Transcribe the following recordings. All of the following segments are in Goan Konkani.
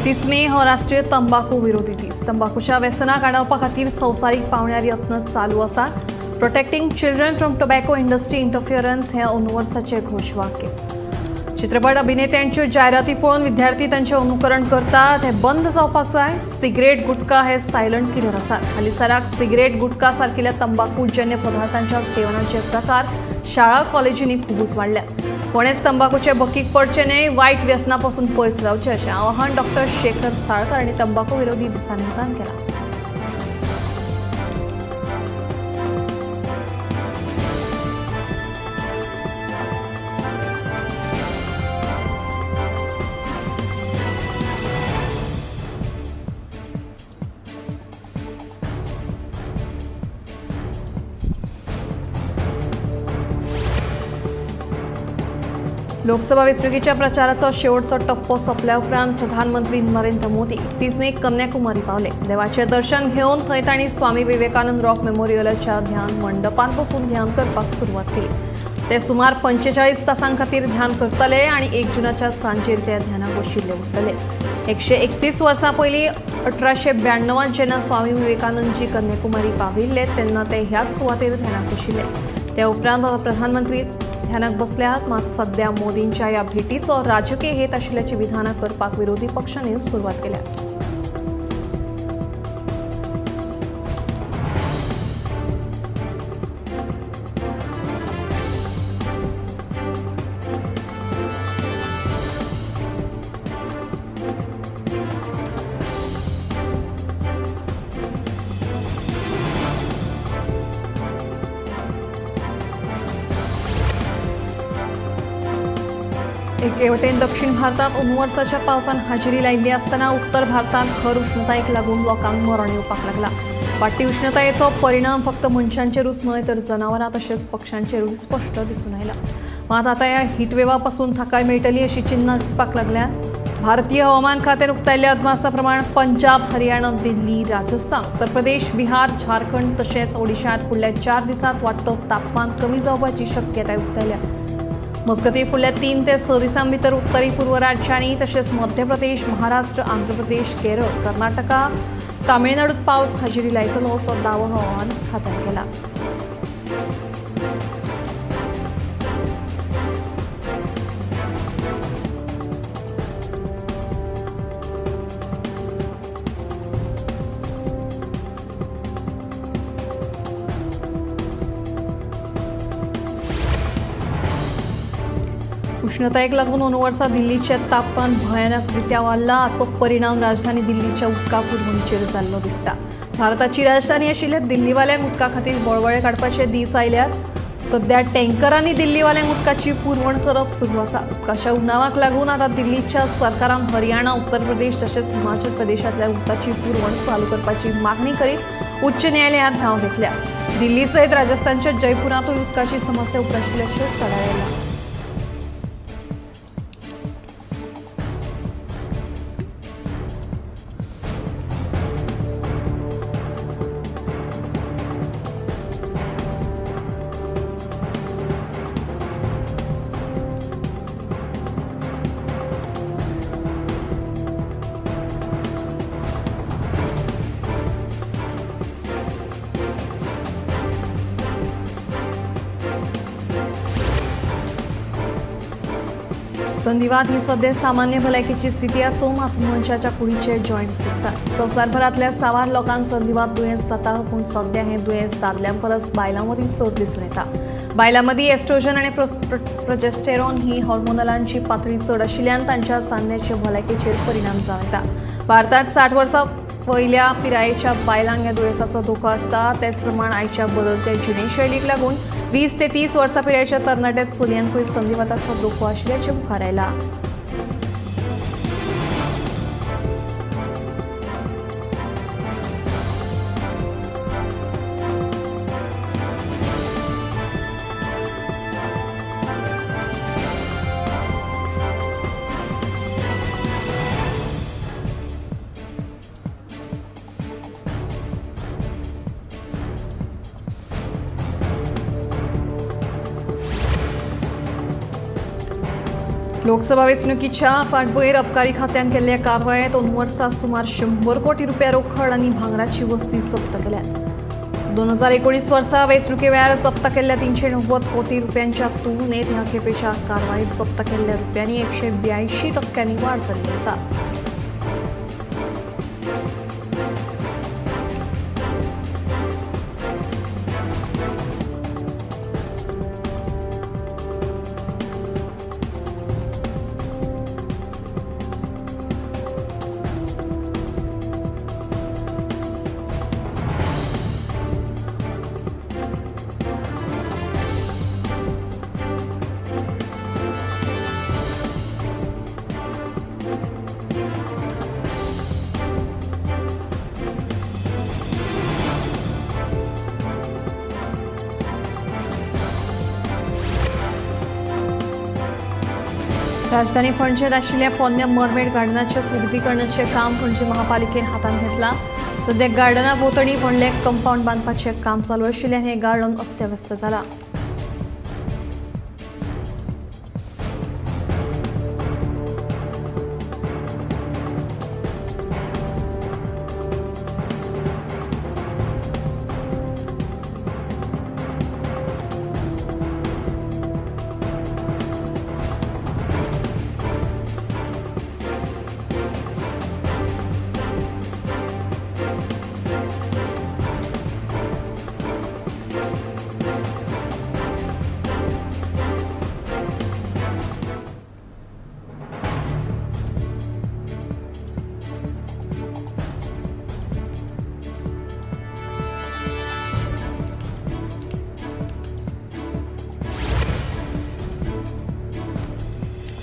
30 मे हो राष्ट्रीय तंबाखू विरोधी दीस। तंबाखूच्या व्यसनाक आडावपा खातीर संवसारीक पावंड्यार यत्न चालू आसा। Protecting children from tobacco industry interference हे अंदू घोशवाक्य। चित्रपट अभिनेत्यांच्यो जायराती पळोवन विद्यार्थी तांचें अनुकरण करतात, हें बंद जावपाक जाय। सिगरेट गुटखा हे सायलंट किलर आसात। हालींसराक सिगरेट गुटखा सारकिल्ल्या तंबाखूजन्य पदार्थांच्या सेवनाचे प्रकार शाळा कॉलेजींनी खुबूच वाडल्यात। कोणेच तंबाखूचे भकीक पडचे न्हय, वायट व्यसना पासून पयस रावचें अशें आवाहन डॉक्टर शेखर साळकर हांणी तंबाखू विरोधी दिसा निमतान केलां। लोकसभा वेंचणुकेच्या प्रचाराचो शेवटचो टप्पो सोंपल्या उपरांत प्रधानमंत्री नरेंद्र मोदी 30 मे कन्याकुमारी पावले। देवाचें दर्शन घेवन थंय तांणी स्वामी विवेकानंद रॉक मेमोरियलाच्या ध्यान मंडपांत बसून ध्यान करपाक सुरवात केली। ते सुमार 45 तासां खातीर ध्यान करतले आनी 1 जुनाच्या सांजेर ते ध्यानाक बशिल्ले उरतले। 131 वर्सां पयलीं 1892 जेन्ना स्वामी विवेकानंदजी कन्याकुमारी पाविल्ले तेन्ना ते ह्याच सुवातेर ध्यानाक बशिल्ले। त्या उपरांत प्रधानमंत्री ध्यानाक बसल्यात। मात सध्या मोदींच्या ह्या भेटीचो राजकीय हेत आशिल्ल्याची विधानां करपाक विरोधी पक्षांनी सुरवात केल्या। एके वटेन दक्षिण भारतात अंदू वर्साच्या पावसान हाजेरी लायिल्ली आसतना उत्तर भारतांत खर उष्णतायेक लागून लोकांक मरण येवपाक लागला। वाडटी उष्णतायेचो परिणाम फक्त मनशांचेरूच न्हय तर जनावरां तशेंच पक्षांचेरूय स्पश्ट दिसून आयला। मात आतां ह्या हिटवेवा पासून थाकाय मेळटली अशी चिन्नां दिसपाक लागल्यात। भारतीय हवामान खात्यान उक्तायल्ल्या अदमासा प्रमाण पंजाब, हरियाणा, दिल्ली, राजस्थान, उत्तर प्रदेश, बिहार, झारखंड तशेंच ओडिशांत फुडल्या 4 दिसांत वाडटो तापमान कमी जावपाची शक्यताय उक्तायल्या। मजगतीं फुडल्या 3 ते 6 दिसां भितर उत्तरी पूर्व राज्यांनी तशेंच मध्य प्रदेश, महाराष्ट्र, आंध्र प्रदेश, केरळ, कर्नाटका, तामिळनाडूत पावस हाजेरी लायतलो असो दावो हवामान खात्यान केला। उष्णतायेक लागून अंदू वर्सा दिल्लीचें तापमान भयानक रित्या वाडलां। हाचो परिणाम राजधानी दिल्लीच्या उदका पुरवणीचेर जाल्लो दिसता। भारताची राजधानी आशिल्ल्या दिल्लीवाल्यांक उदका खातीर बळवळे काडपाचे दीस आयल्यात। सध्या टँकरांनी दिल्लीवाल्यांक उदकाची पुरवण करप सुरू आसा। उदकाच्या उणावाक लागून आतां दिल्लीच्या सरकारान हरियाणा, उत्तर प्रदेश तशेंच हिमाचल प्रदेशांतल्या उदकाची पुरवण चालू करपाची मागणी करीत उच्च न्यायालयांत धांव घेतल्या। दिल्ली सयत राजस्थानच्या जयपुरांतूय उदकाची समस्या उप्राशिल्ल्याचें तडार आयलां। संधिवात ही सध्या सामान्य भलायकेची स्थिती आसून हातूंत मनशाच्या कुडीचे जॉयंट्स दुखतात। संवसारभरांतल्या सावार लोकांक संधिवात दुयेंस जाता, पूण सध्या हें दुयेंस दादल्यां परस बायलां मदीं चड दिसून येता। बायलां मदीं एस्ट्रोजन आनी प्रोजेस्टेरॉन ही हॉर्मोनलांची पातळी चड आशिल्ल्यान तांच्या सांध्याचे भलायकेचेर परिणाम जावं येता। भारतांत 60 वर्सां वयल्या पिरायेच्या बायलांक ह्या दुयेंसाचो धोको आसता। तेच प्रमाण आयच्या बदलत्या जिणेशैलीक लागून 20 ते 30 वर्सां पिरायेच्या तरणाट्या चलयांकूय संधिवाताचो धोको आशिल्ल्याचें मुखार आयलां। लोकसभा वेंचणुकीच्या फाटभुंयेर अबकारी खात्यान केल्ल्या कारवायेत 2 वर्सां सुमार 100 कोटी रुपया रोखड आनी भांगराची वस्ती जप्त केल्यात. 2019 वर्सा वेंचणुके वेळार जप्त केल्ल्या 390 कोटी रुपयांच्या तुलनेत ह्या खेपेच्या कारवायेत जप्त केल्ल्या रुपयांनी 182% वाड जाल्ली आसा. राजधानी पणजेत आशिल्ल्या पोन्न्या मरमेड गार्डनाच्या सुदृढीकरणाचें काम पणजी महापालिकेन हातांत घेतलां. सद्या गार्डना भोंवतणी व्हडलें कंपावंड बांदपाचें काम चालू आशिल्ल्यान हें गार्डन अस्त्यव्यस्त जालां.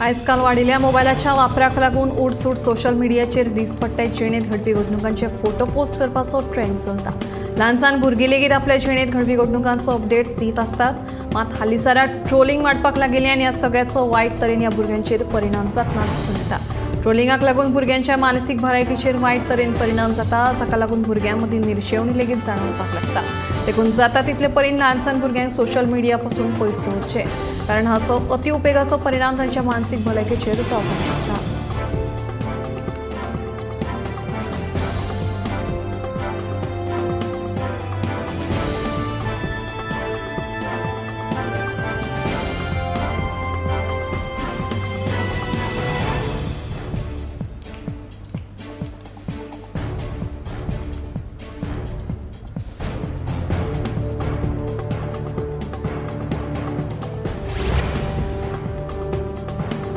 आयजकाल वाडिल्ल्या मोबायलाच्या वापराक लागून उडसूड सोशल मिडियाचेर दिसपट्टे जिणेंत घडपी घडणुकांचे फोटो पोस्ट करपाचो ट्रेंड चलता. ल्हान सान भुरगीं लेगीत आपल्या जिणेंत घडपी घडणुकांचो अपडेट्स दीत आसतात. मात हालींसरा ट्रोलिंग वाडपाक लागिल्ली आनी ह्या सगळ्याचो वायट तरेन ह्या भुरग्यांचेर परिणाम जातना दिसून येता. ट्रोलिंगाक लागून भुरग्यांच्या मानसीक भलायकेचेर वायट तरेन परिणाम जाता. जाका लागून भुरग्यां मदीं निर्शेवणी लेगीत जाणवपाक लागता. देखून जाता तितले परीन ल्हान सान भुरग्यांक सोशल मिडिया पासून पयस दवरचें, कारण हाचो अति उपेगाचो परिणाम तांच्या मानसीक भलायकेचेर जावपाक शकता.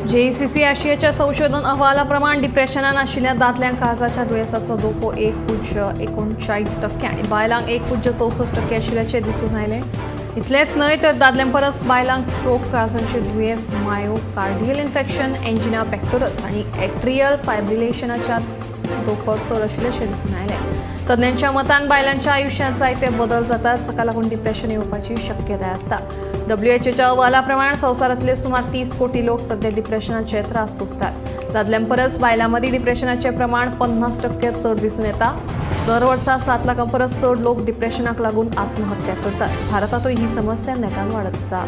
जेईसीसी आशियाच्या संशोधन अहवालाप्रमाण डिप्रेशनान आशिल्ल्या दादल्यांक काळजाच्या दुयेंसाचो धोको 1.39% आनी बायलांक 1.64% आशिल्ल्याचें दिसून आयलें. इतलेंच न्हय तर दादल्यां परस बायलांक स्ट्रोक, काळजांचे दुयेंस, मायोकार्डियल इन्फेक्शन, एन्जिना पेक्टोरस आनी एट्रियल फायब्रिलेशनाच्या धोको चड आशिल्ल्याचें दिसून आयलें. तज्ञांच्या मतान बायलांच्या आयुष्यांत जायते बदल जातात, जाका लागून डिप्रेशन येवपाची शक्यताय आसता. डब्ल्यूएचओच्या अहवालाप्रमाण संवसारांतले सुमार 30 कोटी लोक सध्या डिप्रेशनाचे त्रास सोंसतात. दादल्यां परस बायलां मदीं डिप्रेशनाचें प्रमाण 50% चड दिसून येता. दर वर्सा 7 लाखां परस चड लोक डिप्रेशनाक लागून आत्महत्या करतात. भारतांतूय ही समस्या नेटान वाडत आसा.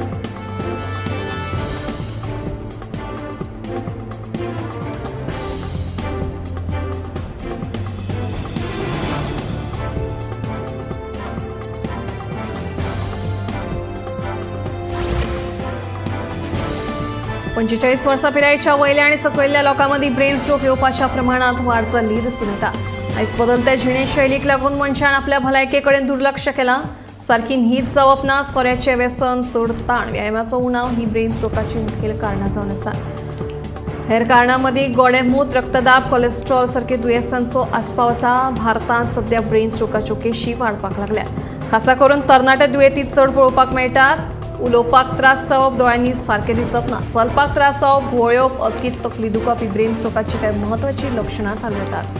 पंचेचाळीस वर्सां पिरायेच्या वयल्या आनी सकयल्ल्या लोकां मदीं ब्रेन स्ट्रोक येवपाच्या प्रमाणांत वाड जाल्ली दिसून येता. आयज बदलत्या जिणेशैलीक लागून मनशान आपल्या भलायके कडेन दुर्लक्ष केलां. सारकी न्हीद जावप ना, सोऱ्याचें व्यसन, चड ताण, व्यायामाचो उणाव ही ब्रेन स्ट्रोकाची मुखेल कारणां जावन आसात. हेर कारणां मदीं गोडेंमूत, रक्तदाब, कोलेस्ट्रॉल सारके दुयेंसांचो आस्पाव आसा. भारतांत सध्या ब्रेन स्ट्रोकाच्यो केशी वाडपाक लागल्यात. खासा करून तरणाटे दुयेंती चड पळोवपाक मेळटात. उलोवपाक त्रास जावप, दोळ्यांनी सारकें दिसप ना, चलपाक त्रास जावप, घुंवळ येवप, अचकीत तकली दुखप ही ब्रेन स्ट्रोकाची कांय म्हत्वाचीं लक्षणां थारूं येतात.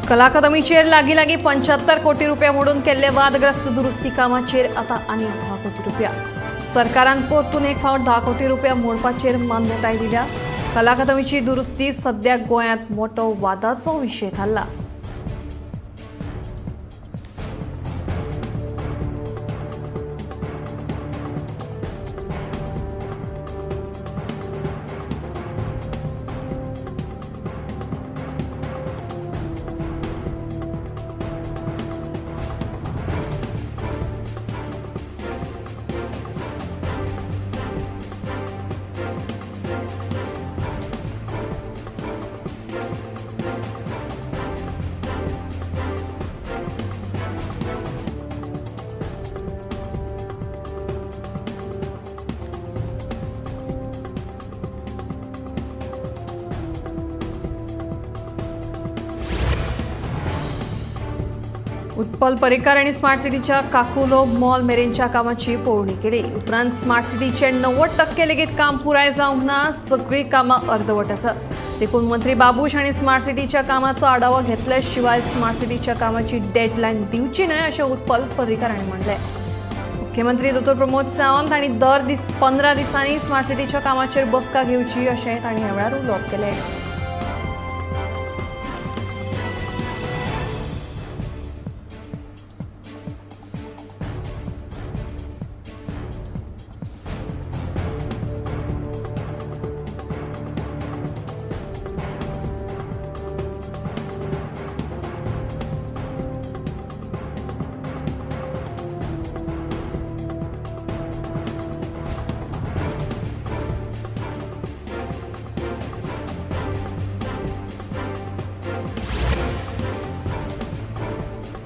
कला अकादमीचेर लागीं लागीं 75 कोटी रुपया मोडून केल्ले वादग्रस्त दुरुस्ती कामाचेर आतां आनीक 10 कोटी रुपया. सरकारान परतून एक फावट 10 कोटी रुपया मोडपाचेर मान्यताय दिल्या. कला अकादमीची दुरुस्ती सद्या गोंयांत मोटो वादाचो विशय थारला. उत्पल पर्रीकार आनी स्मार्ट सिटीच्या काकुलो मॉल मेरेनच्या कामाची पळोवणी केली. उपरांत स्मार्ट सिटीचे 90% लेगीत काम पुराय जावंक ना, सगळीं कामां अर्दवट आसात. देखून मंत्री बाबूश आनी स्मार्ट सिटीच्या कामाचो आढावो घेतले शिवाय स्मार्ट सिटीच्या कामाची डेडलायन दिवची न्हय अशें उत्पल पर्रीकार हांणी म्हणलें. मुख्यमंत्री दोतोर प्रमोद सावंत हांणी दर 15 दिसांनी स्मार्ट सिटीच्या कामाचेर बसका घेवची अशें तांणी ह्या वेळार उलोवप केलें.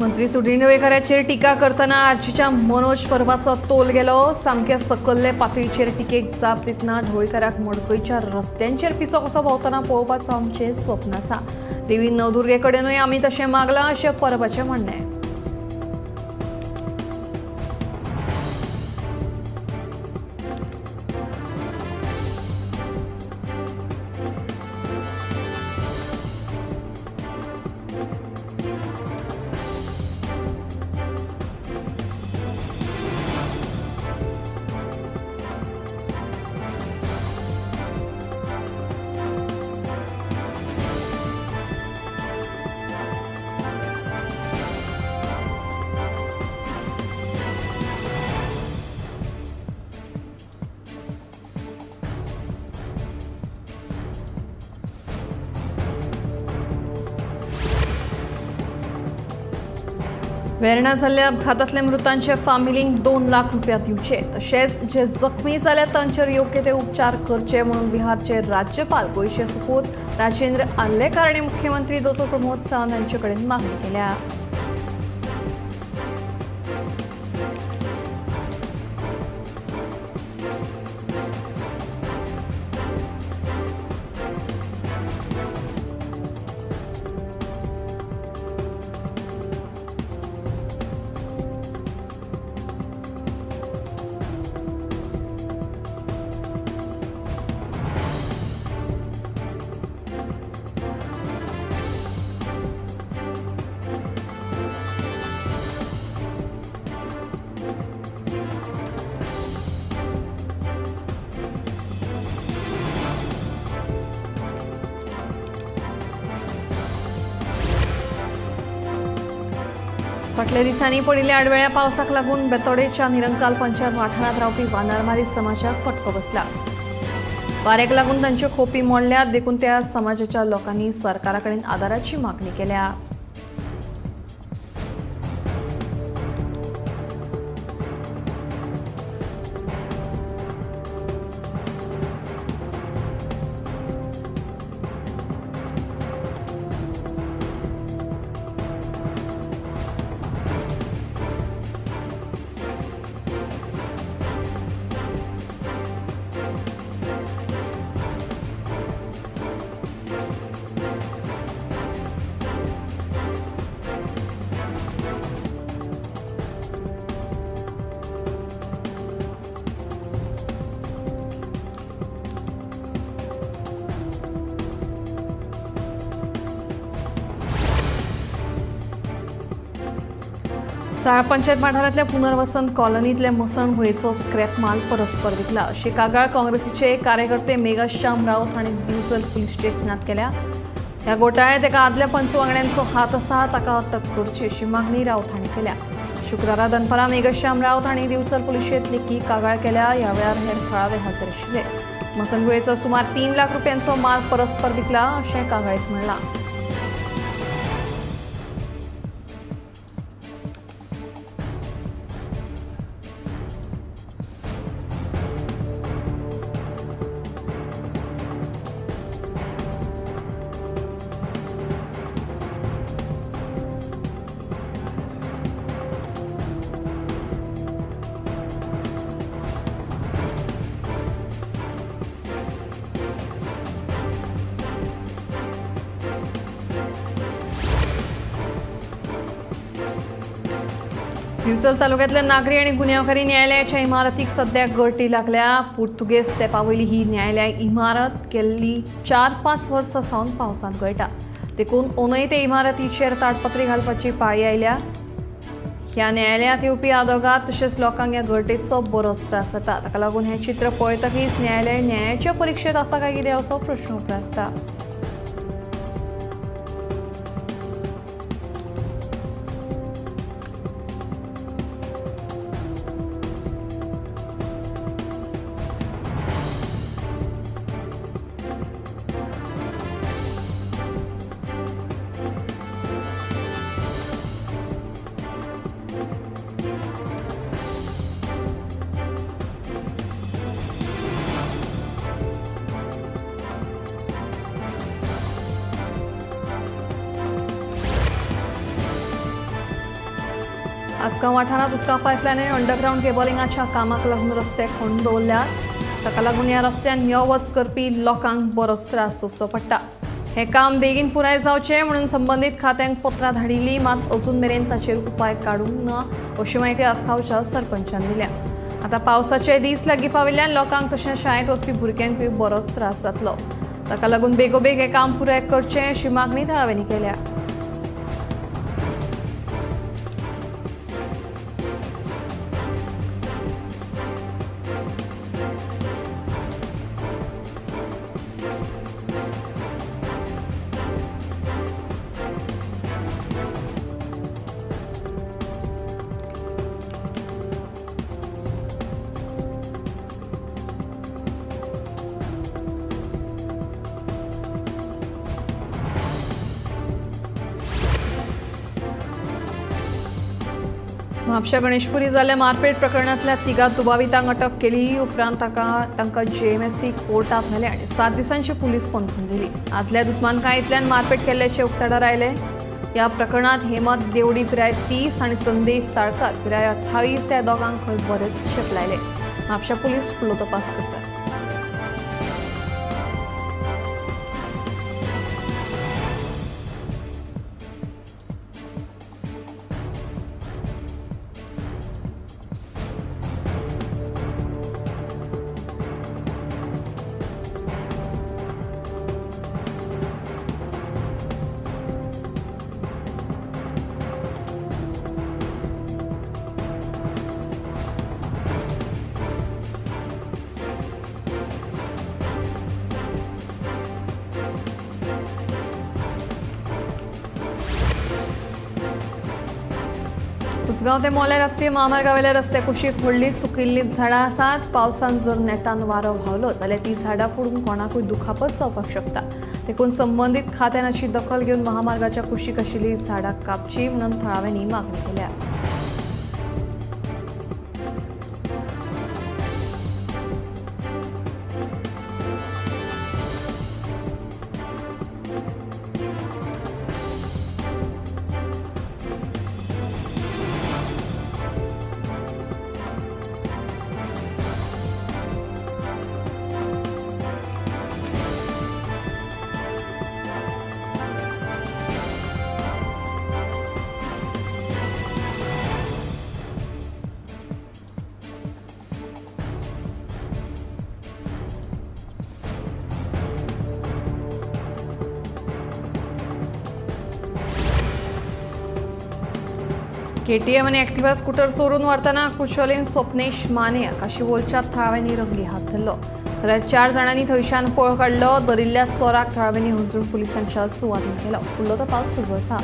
मंत्री सुदिन ढवळीकाराचेर टिका करतना आरजीच्या मनोज परबाचो तोल गेलो. सामक्या सकल्ले पातळीचेर टिकेक जाप दितना ढवळीकाराक मडकयच्या रस्त्यांचेर पिसो कसो भोंवतना पळोवपाचो आमचें स्वप्न आसा. देवी नवदुर्गे कडेनूय आमी तशें मागलां अशें परबाचें म्हणणें. वेर्णा जाल्ल्या अपघातांतल्या मृतांचे फामिलींक 2 लाख रुपया दिवचे, तशेंच जे जखमी जाल्यात तांचेर योग्य ते उपचार करचे म्हणून बिहारचे राज्यपाल गोंयचे सुपूत राजेंद्र आर्लेकर आनी मुख्यमंत्री दोतोर प्रमोद सावंत हांचे कडेन मागणी केल्या. फाटल्या दिसांनी पडिल्ल्या आडवेळ्या पावसाक लागून बेतोडेच्या निरंकाल पंचायत वाठारांत रावपी वानरमारी समाजाक फटको बसला. वाऱ्याक लागून तांच्यो खोपी मोडल्यात, देखून त्या समाजाच्या लोकांनी सरकारा कडेन आदाराची मागणी केल्या. साळ पंचायत वाठारांतल्या पुनर्वसन कॉलनीतल्या मसण भुंयेचो स्क्रॅप माल परस्पर विकला अशी कागाळ काँग्रेसीचे कार्यकर्ते मेघश्याम राऊत हांणी दिवचल पुलीस स्टेशनात केल्या। ह्या घोटाळ्यांत एका आदल्या पंच वांगड्यांचो हात आसा, ताका अटक करची अशी मागणी राऊत हांणी केल्या। शुक्रारा दनपारां मेघश्याम राऊत हांणी दिवचल पुलिशेंत लेखी कागाळ केल्या। ह्या वेळार हेर थळावे हजर आशिल्ले। मसणभुंयेचो सुमार 3 लाख रुपयांचो माल परस्पर विकला अशें कागाळीत म्हणलां। दिवचल तालुक्यातल्या नागरी आणि गुन्हेगारी न्यायालयाच्या इमारतीक सध्या गळटी लागल्या। पुर्तुगेज तेपावयली ही न्यायालय इमारत गेल्ली 4-5 वर्सां सावन पावसांत गळटा, देखून ओनय ते इमारतीचेर ताडपत्री घालपाची पाळी आयल्या। ह्या न्यायालयात येवपी आदोगाद तशेंच लोकांक ह्या गळटेचो बरोच त्रास जाता। ताका लागून हें चित्र पळयतकीच न्यायालय न्यायाच्या परिक्षेत आसा काय कितें असो प्रश्न उप्रासता। आसगांव वाठारांत उदका पायपलायन आनी अंडरग्रावंड केबलिंगाच्या कामाक लागून रस्ते खणून दवरल्यात। ताका लागून ह्या रस्त्यान यो वच करपी लोकांक बरोच त्रास सोंसचो पडटा। हें काम बेगीन पुराय जावचें म्हणून संबंदीत खात्यांक पत्रां धाडिल्लीं, मात अजून मेरेन ताचेर उपाय काडूंक ना अशी म्हायती आसगांवच्या सरपंचान दिल्या। आतां पावसाचे दीस लागीं पाविल्ल्यान लोकांक तशेंच शाळेंत वचपी भुरग्यांकूय बरोच त्रास जातलो। ताका लागून बेगोबेग हें काम पुराय करचें अशी मागणी थळाव्यांनी केल्या। म्हापशा गणेशपुरी जाल्ल्या मारपेट प्रकरणांतल्या तिगा दुबावितांक अटक केली। उपरांत तांकां जेएमएफसी कोर्टात व्हेले आनी 7 दिसांची पुलीस बंदखण दिली। आदल्या दुस्मानकायेंतल्यान मारपेट केल्ल्याचे उक्ताडार आयले। ह्या प्रकरणांत हेमंत देवडी पिराय 30 आनी संदेश साळकार पिराय 28 ह्या दोगांक खंय बरेच शेपलायले। म्हापशा पुलीस फुडलो तपास करतात। उसगांव ते मोले राष्ट्रीय महामार्गावेल्या रस्त्या कुशीक व्हडली सुकिल्ली झाडां आसात। पावसान जर नेटान वारो व्हांवलो जाल्यार ती झाडां पडून कोणाकूय दुखापत जावपाक शकता। देखून संबंदीत खात्यान हाची दखल घेवन महामार्गाच्या कुशीक आशिल्ली झाडां कापची म्हणून थळाव्यांनी मागणी केल्या। केटीएम आनी एक्टिवा स्कूटर चोरून व्हरतना कुचोलीन स्वप्नेश माने हाका शिवोलच्या थळाव्यांनी रंगी हात धरलो. जाल्यार 4 जाणांनी थंयच्यान पळ काडलो. धरिल्ल्या चोराक थळाव्यांनी हणजूण पुलिसांच्या सुवादीन केलो. फुडलो तपास सुरू आसा.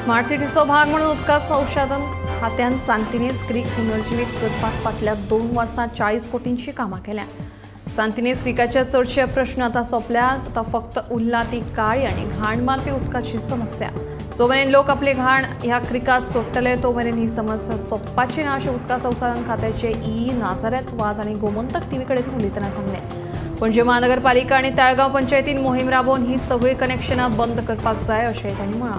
स्मार्ट सिटीचो भाग म्हणून उदका संशोधन खात्यान सांतिनेज क्रीक पुनर्जिवीत करपाक फाटल्या 2 वर्सां 40 कोटींची कामां केल्यात. सांतिनेज क्रिकाचे चडशे प्रश्न आतां सोंपल्यात. आतां फक्त उरला ती काळी आनी घाण मारपी उदकाची समस्या. जो मेरेन लोक आपली घाण ह्या क्रिकात सोडटले तो मेरेन ही समस्या सोंपपाची ना अशें उदका संसाधन खात्याचे ई नाझारेथ वाज आनी गोमंतक टीव्ही कडेन उलयतना सांगलें. पणजे महानगरपालिका आनी ताळगांव पंचायतीन मोहीम राबोवन ही सगळीं कनेक्शनां बंद करपाक जाय अशें तांणी म्हळां.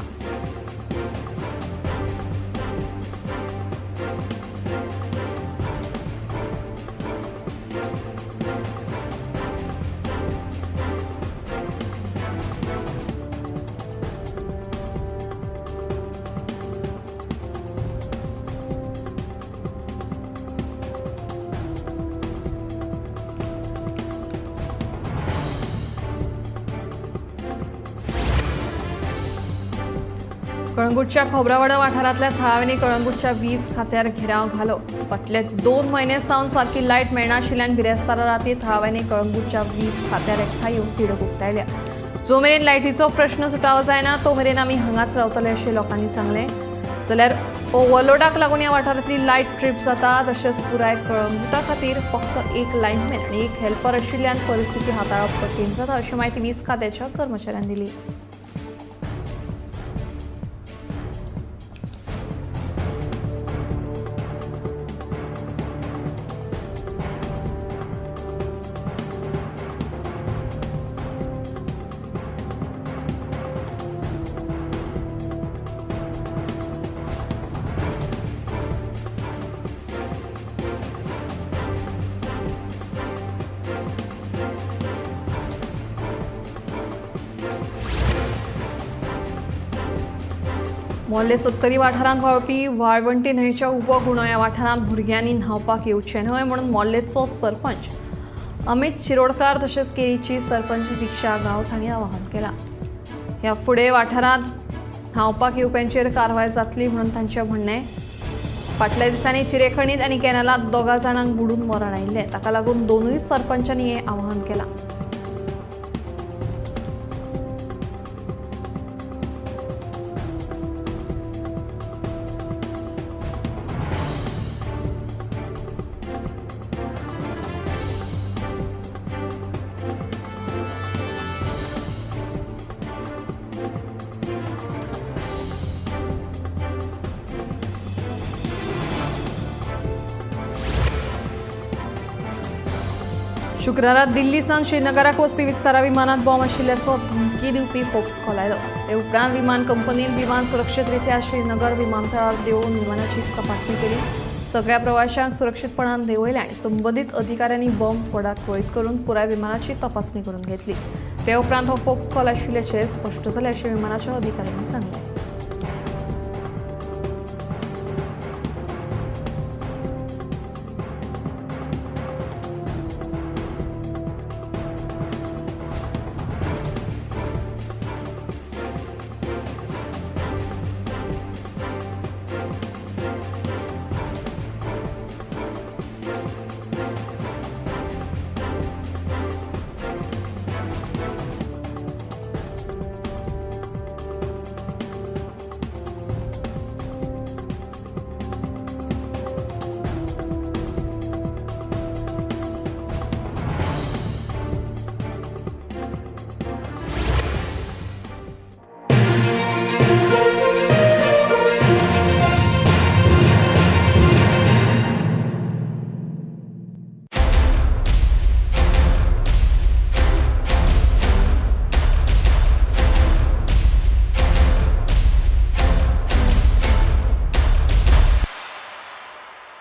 कळंगूटच्या खोबरावाडा वाठारांतल्या थळाव्यांनी कळंगूटच्या वीज खात्यार घेराव घालो. फाटले 2 म्हयने सावन सारकी लायट मेळनाशिल्ल्यान बिरेस्तारा राती थळाव्यांनी कळंगूटच्या वीज खात्यार एकठांय येवन तिडक उक्तायल्या. जो मेरेन लायटीचो प्रश्न सुटावो जायना तो मेरेन आमी हांगाच रावतले अशें लोकांनी सांगलें. जाल्यार ओव्हरलोडाक लागून ह्या वाठारांतली लायट ट्रीप जाता. तशेंच पुराय कळंगूटा खातीर फक्त 1 लायनमॅन आनी 1 हेल्पर आशिल्ल्यान परिस्थिती हाताळप कठीण जाता अशी म्हायती वीज खात्याच्या कर्मचाऱ्यांनी दिली. मोर्ले सत्तरी वाठारांत व्हांवपी वाळवंटी न्हंयच्या उबो गुणो ह्या वाठारांत भुरग्यांनी न्हांवपाक येवचें न्हय म्हणून मोर्लेचो सरपंच अमित शिरोडकार तशेंच केरीची सरपंच दीक्षा गांवस हांणी आवाहन केलां. ह्या फुडें वाठारांत न्हांवपाक येवप्यांचेर कारवाय जातली म्हणून तांचें म्हणणें. फाटल्या दिसांनी चिरेखणींत आनी कॅनलांत 2 जाणांक बुडून मरण आयिल्लें. ताका लागून 2 सरपंचांनी हें आवाहन केलां. शुक्रारा दिल्ली सावन श्रीनगराक वचपी विस्तारा विमानात बॉम्ब आशिल्ल्याचो धमकी दिवपी फोक्स कॉल आयलो. ते उपरांत विमान कंपनीन विमान सुरक्षितरित्या श्रीनगर विमानतळार देंवोवन विमानाची तपासणी केली. सगळ्या प्रवाशांक सुरक्षितपणान देंवयले आनी संबंदीत अधिकाऱ्यांनी बॉम्ब स्क्वॉडाक कळीत करून पुराय विमानाची तपासणी करून घेतली. ते उपरांत हो फोक्स कॉल आशिल्ल्याचें स्पश्ट जालें अशें विमानाच्या अधिकाऱ्यांनी सांगलें.